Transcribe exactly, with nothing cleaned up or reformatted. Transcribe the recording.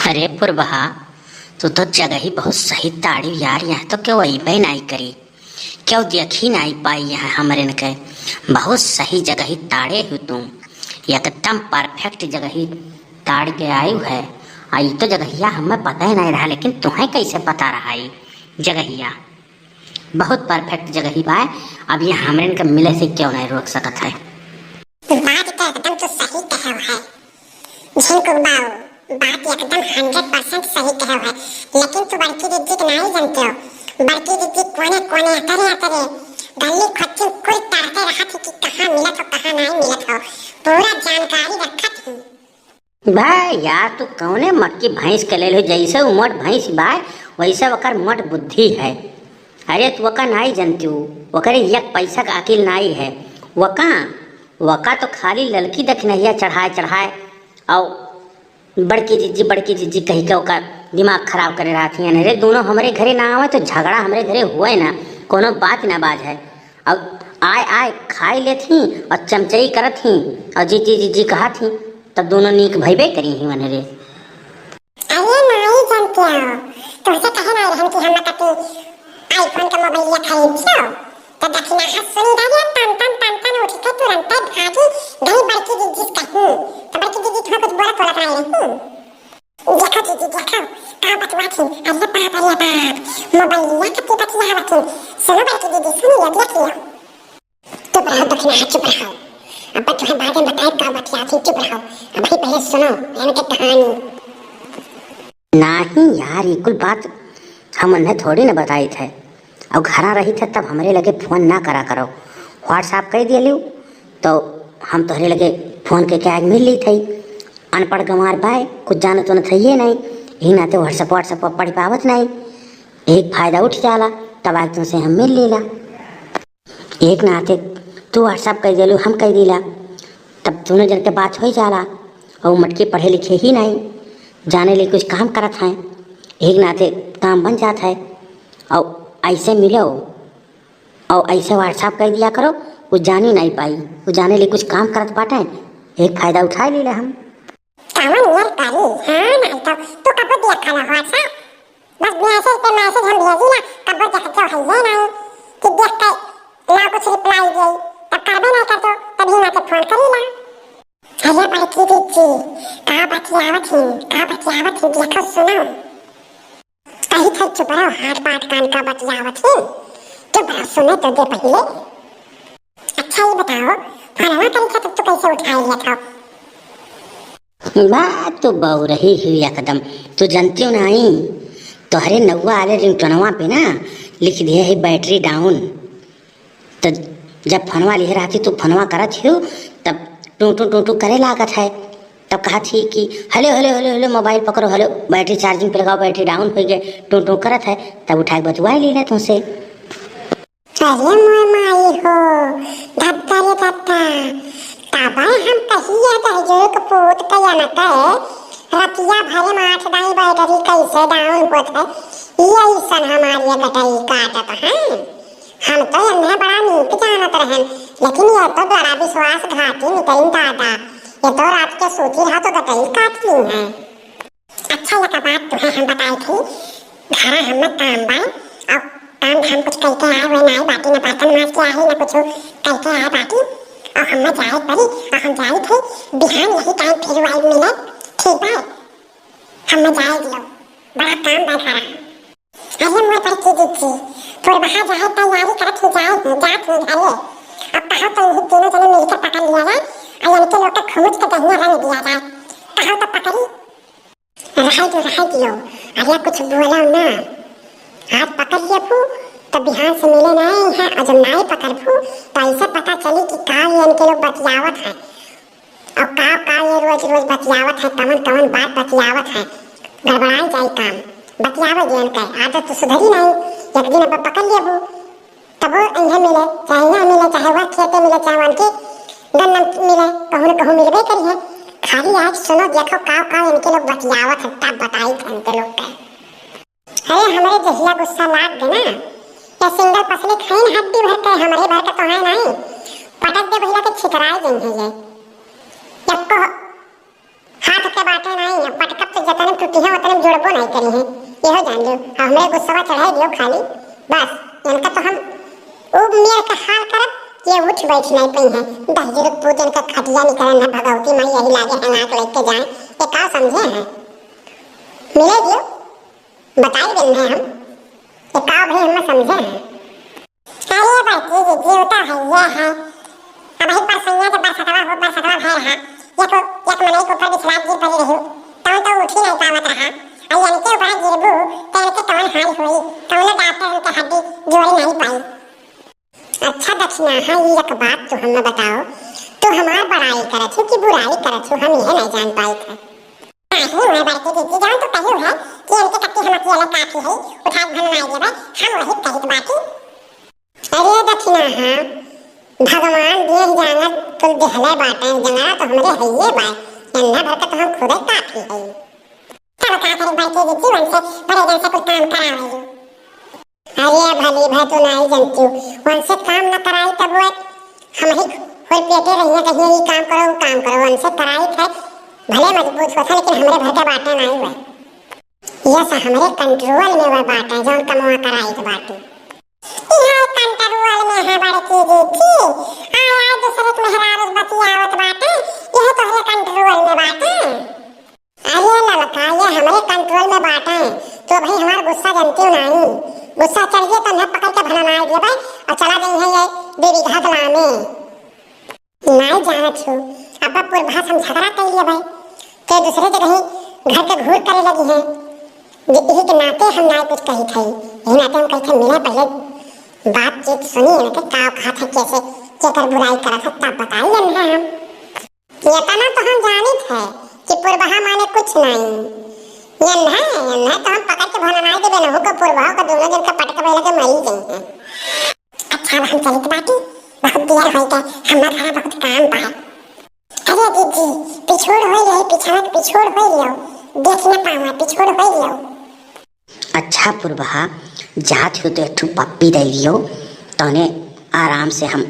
अरे पुरबहा, तू तो जगही बहुत सही ताड़ी यार, यहाँ तो केहू अइबे नाई करी, केहू देखी नाई पाई यहाँ हमरेन के। बहुत सही जगही ताड़े हू तू, एकदम perfect जगही ताड़ के आयु है। आ ई तो जगहिया हमें पता ही नाई रहा, लेकिन तुहें कैसे पता रहा ई जगहिया? बहुत perfect जगही बाय। अब ये हमरेन के मिले से केहू नाई रोक सकत है। बात तो एकदम तू सही कहे है झिनकुक बाऊ, बात एकदम hundred percent सही कहे है। लेकिन तू बड़की दीदी के नाई जानते हो, बड़की दीदी कोने कोने अतरे अतरे गली खोचिन कुल ताड़ते रहत ही कि कहाँ मिलत हो, कहाँ नाई मिलत हो, पूरा जानकारी रखत ही। बा यार, तू कौने मक्की भैंस के लेल हो? जैसे उ मोट भैंस बाय, वैसे ओकर मोट बुद्धि है। अरे, तू ओका नाई जनती, ओकरे एक पैसा का अकिल नाई है। ओका, ओका तो खाली ललकी दखिनहिया चढ़ाए चढ़ाए, और बड़की जिज्जी, बड़की जिज्जी कही के ओकर दिमाग खराब करे रहत ही। अरे, दोनों हमरे घरे ना आवे तो झगड़ा हमरे घरे हुए ना, कोनो बात ना बाज है। अब आय आय खाई लेत ही और चमचई करत ही और जिज्जी जिज्जी कहत ही, तब दोनों नीक भइबे करी ही वनरे। अरे नाई जानते हो, तुमसे कहे नाई रहन कि हम कति iPhone का मोबाइल खरीद छो, तो दखिनहा सुनी डालिया तन तन तन तन उठ के तुरंते भागी गई बड़की जिज्जी से कहीं। तो बड़की जिज्जी तुम्हें कुछ बोलत बोलत नाई रही। देखो दीदी, देखो, का बतुआ थी, अरे बाप, अरे बाप, मोबाइलिया कति बतियावत थी। सुनो बड़की दीदी, सुनिए, देखिए। चुप रहो दखिनहा, चुप रहो। अब तुम्हें बाद में बताए का बतिया थी, चुप रहो। अभी पहले सुनो इनके कहानी। नाही यार, ई कुल बात हम उन्हें थोड़ी न बताइत है। और घरा रहित है तब हमरे लगे फोन ना करा करो, WhatsApp कइ दिया लियो तो हम तोहरे लगे फोन कइके आज मिल लीत है। अनपढ़ गंवार बाय, कुछ जानत वनत है ये नहीं, यही नाते WhatsApp, WhatsApp पर पढ़ पावत नहीं। एक फायदा उठ जाला, तब आज तुमसे हम मिल लीला। एक नाते तू WhatsApp कइ देलू, हम कइ दीला, तब दोनों जन के बात होइ जाला। और मटकी पढ़े लिखे ही नहीं, जाने ले कुछ काम करत हैं, एक नाते काम बन जात है। और ऐसे मिलो और ऐसे WhatsApp कइ दिया करो, वो जानी नहीं पाई, वो जाने ले कुछ काम करत बाटे, एक फायदा उठाए लीला हम। कामन नियर करी, हाँ, नहीं तो तू कबो देखा ना WhatsApp, बस message पे message हम भेजी ना, कबो देखत हो है ये नहीं कि देख के ना कुछ reply दे, तब करबे नहीं करतो, तभी ना तो फोन करी ना। अरे बड़की दीदी, का बतियावत ही, का बतियावत ही, देखो सुनो। कही थे चुप रहो, हाथ बात कान का बतियावत ही, चुप रहो, सुने तो दे पहले। अच्छा, ये बताओ, फोनवा करी था तब तो कैसे उठाए लिया था? बात तो बउरही ही एकदम, तू जनती हो नाई, तोहरे नौवा वाले रिंगटोनवा पे ना लिख दिए है battery down। तो जब फोनवा लिहे रहती तू फोनवा करत हियो, तब टू टू टू टू करे लागत है। तब कहत ही कि hello hello hello hello, मोबाइल पकड़ो, hello, battery charging पे लगाओ, battery down होइ गए, टू टू करत है। तब उठाए बतुआए लीला तुमसे। अरे मोर माई हो, धत्ता रे धत्ता, तबे हम कहिए दहिजोर के पूत के अनते, रतिया भरे में आठ दाई battery कैसे down होत है, ये ऐसन हमार ये गटई काटत हैं। हम तो इन्हें बड़ा नीक जानत रहन, लेकिन ये तो बड़ा विश्वासघाती निकलिन दादा, ये तो रात के सूती रहा तो गटई काट ली हैं। अच्छा, एक बात तुहे हम बताई थी, घरा हमें काम बा, और काम धाम कुछ कइके आए हुए नाई बाटी, न बर्तन माज के आए, न कुछ कइके आए बाटी, और हमें जाए पड़ी, और हम जाए थे बिहान यही time फिर आई मिले, ठीक बा, हमें जाए दियो, बड़ा काम बा घरा। अरे मोर बड़की दीदी, तोर बहा जाए तैयारी करत ही जाए ही, जात ही घरे, अब कहो तो यही तीनों जने मिलकर पकड़ लिया जाए, और इनके लोग का खुमुच के दहिया रंग दिया जाए, कहो तो पकड़ी। रहाई दो, रहाई दियो। अरे कुछ बोलो ना। आज पकड़ लेबू, तो बिहान से मिले नहीं है, और जब नहीं पकड़बू, तो ऐसे पता चली कि का ये इनके लोग बतियावत है। और का, का ये रोज, रोज बतियावत है, कवन, कवन बात बतियावत है। गड़बड़ाई जाई काम। बतियावे जे इनके, आदत तो सुधरी नहीं। एक दिन अब पकड़ लेबू। तबो इन्हें मिले, चाहे यहाँ मिले, चाहे वह खेते मिले, चाहे उनके गन्ना मिले, कहूँ न कहूँ मिलबे करी है। खाली आज सुनो, देखो काव काव इनके लोग बतियावत है, तब बताई इनके लोग के। अरे हमरे जहिया गुस्सा लाग गए ना, या सिंगल पसली खाइन हड्डी भर के, हमरे भर के तो है नहीं, पटक दे भैया के छितराए गई है ये। यक्को हाथ के बाटे नहीं, पटकब तो जतन टूट इहाँ उतने में जुड़बो नाहीं करी हैं, यहो जान लियो। अब हमरे गुस्सवा चढ़ाई दियो खाली, बस इनका तो हम उ मेर का हाल करब कि ये उठ बैठ नाहीं पइहैं। दहिजरू पूत इनका खटिया निकरन है, भगवती माई यही लागे है नाक लेके जाए, ये का समझे हैं? मिले दियो, बताई देन है हम, ये का भाई हम समझे हैं। अरे बड़की दीदी, वो तो हइये है। अबहीं परसैया जब बरसतवा हो, बरसतवा भय रहा, एक, एक मनई के ऊपर बिछला के गिर पड़ी रही, तौन तो उठी नाहीं पावत रहा। अब इनके ऊपर गिरबू, तो इनके कौन हाल होई? कौनो डॉक्टर इनके हड्डी जोड़ नाहीं पाई। अच्छा दखिनहा, ई एक बात तू हमें बताओ, तू हमार बड़ाई करत हो कि बुराई करत हो, हम यह नाहीं जान पाइत है। नाहीं, मैं बड़की दीदी, जौन तू कहियो है कि इनके कत्ती हम अकेले काफी है, उठाए भन नाहीं देबै, हम वही कहित बाटी। अरे दखिनहा, भगवान देह जांगर कुल देहले बाटे, जंगरा तो हमरे हइये बा, एन्हा भर के तो हम खुदे काफी है। तब का करी बड़की दीदी, उनसे बड़े जन से कुल काम करावे। अरे भली भाई, तू नाहीं जनती, उनसे काम न कराई तब वो हम ही खोल पेटे रहिए, कहिए ई काम करो, वो काम करो, उनसे कराई थे, भले मजबूत होता, लेकिन हमरे भर के बाटे नाहीं हुए। यस, हमरे कंट्रोल में वह बाटे, जौन कमवा कराई के बाटे। इहे कंट्रोल में है बड़की दीदी, आय आय दूसरे के मेहरारू से बतियावत बाटे, यह तोहरे कंट्रोल में बाटे। अरे ललका, ये हमरे कंट्रोल में बाटे, तो भाई हमार गुस्सा जनती नाहीं, गुस्सा चढ़िए तो इन्हें पकड़ के भननाई देबै और चला गई है ये देवी घाट लामे। नाहीं जानत हो, अब पुरभा से हम झगड़ा कर लिया भाई, ते दूसरे जगह ही घर के घूर करे लगी हैं। जे यही के नाते हम नाहीं कुछ कही थे, यही नाते हम कही थे, मिले पहले बातचीत सुनिए ना कि का कहा था, कैसे केकर बुराई करा था, तब बताइए ना हम। ये इतना तो हम जानित है कि पुरबहा माने कुछ नाहीं। ये नहीं, ये नहीं तो हम पकड़ के भोला नाहीं देबे, नहु को पुरबहा को दोनों जन के पटक बैला के मरी गई हैं। अच्छा, अब हम चलित बाटी, बहुत देर होइ गए, हमार घरा बहुत काम बा। अरे दीदी, पिछोड़ होइ रही, पिछड़ा के पिछोड़ होइ लियो, देख न पावा, पिछोड़ होइ लियो। अच्छा पुरबहा, जात हो तो एक ठो पप्पी दे दियो, तौने आराम से हम